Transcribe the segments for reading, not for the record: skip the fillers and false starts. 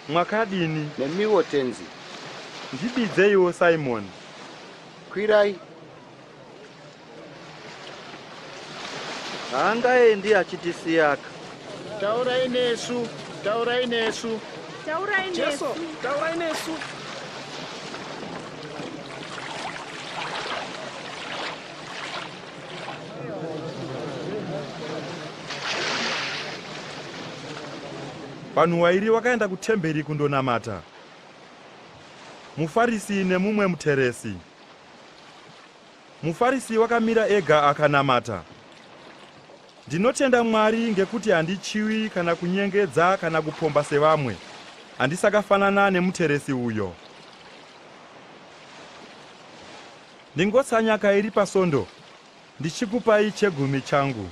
Mwakadini? Nemiwo tenzi. Ndibidzeiwo Simoni. Kwirai. Haangaendi achitisiyaka. Taurai nesu, taurai nesu. Taurai Jesu, nesu. taurai nesu. Vanhu wairi wakaenda kutemberi kundonamata, muFarisi nemumwe muteresi. MuFarisi wakamira ega akanamata. Ndinotenda Mwari ngekuti handichiwi kana kunyengedza kana kupomba sevamwe. Handisakafanana nemuteresi uyo. Ndingotsanya kairi pasondo ndichikupai chegumi changu.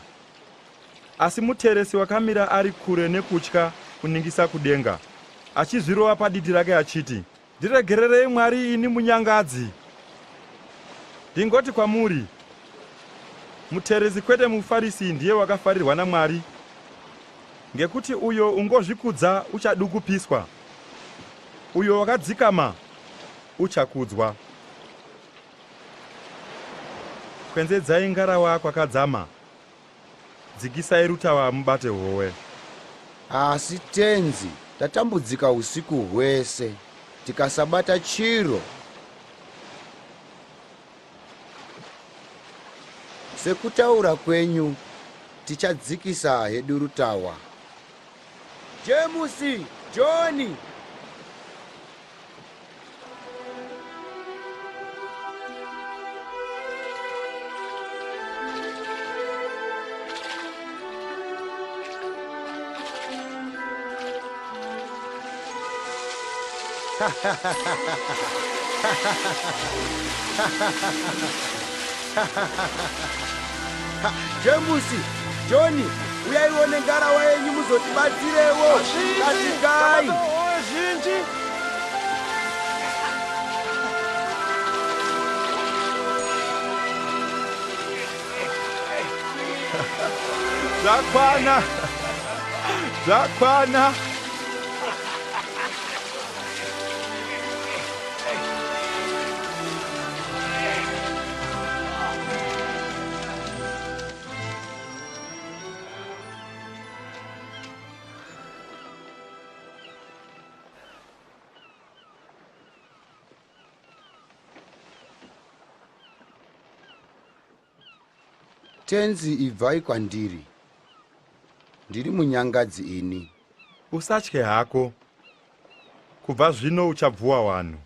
Asi muteresi wakamira ari kure nekutya kuningisa kudenga, achizvirova paditi rake achiti, Ndiregererei Mwari ini munyangadzi. Ndingoti kwamuri, muteresi kwete muFarisi ndiye wakafarirwa naMwari. Ngekuti uyo ungozvikudza uchadukupiswa, uyo wakadzikama uchakudzwa. Kwenzedzai ngarawa kwakadzama, dzikisai rutawa mubate howe. Asi tenzi, tatambudzika usiku hwese tikasabata chiro. Sekutaura kwenyu, tichadzikisa hedu rutawa. Jemusi, Joni, Jemusi, Joni, uyaiwo nengarawa yenyu muzotibatsirewo. Kasikai. Zhinji. Zvakwana! Zvakwana! Tenzi, ibvai kwandiri. Ndiri munyangadzi ini. Usatye hako. Kubva zvino uchabvuwa wanhu.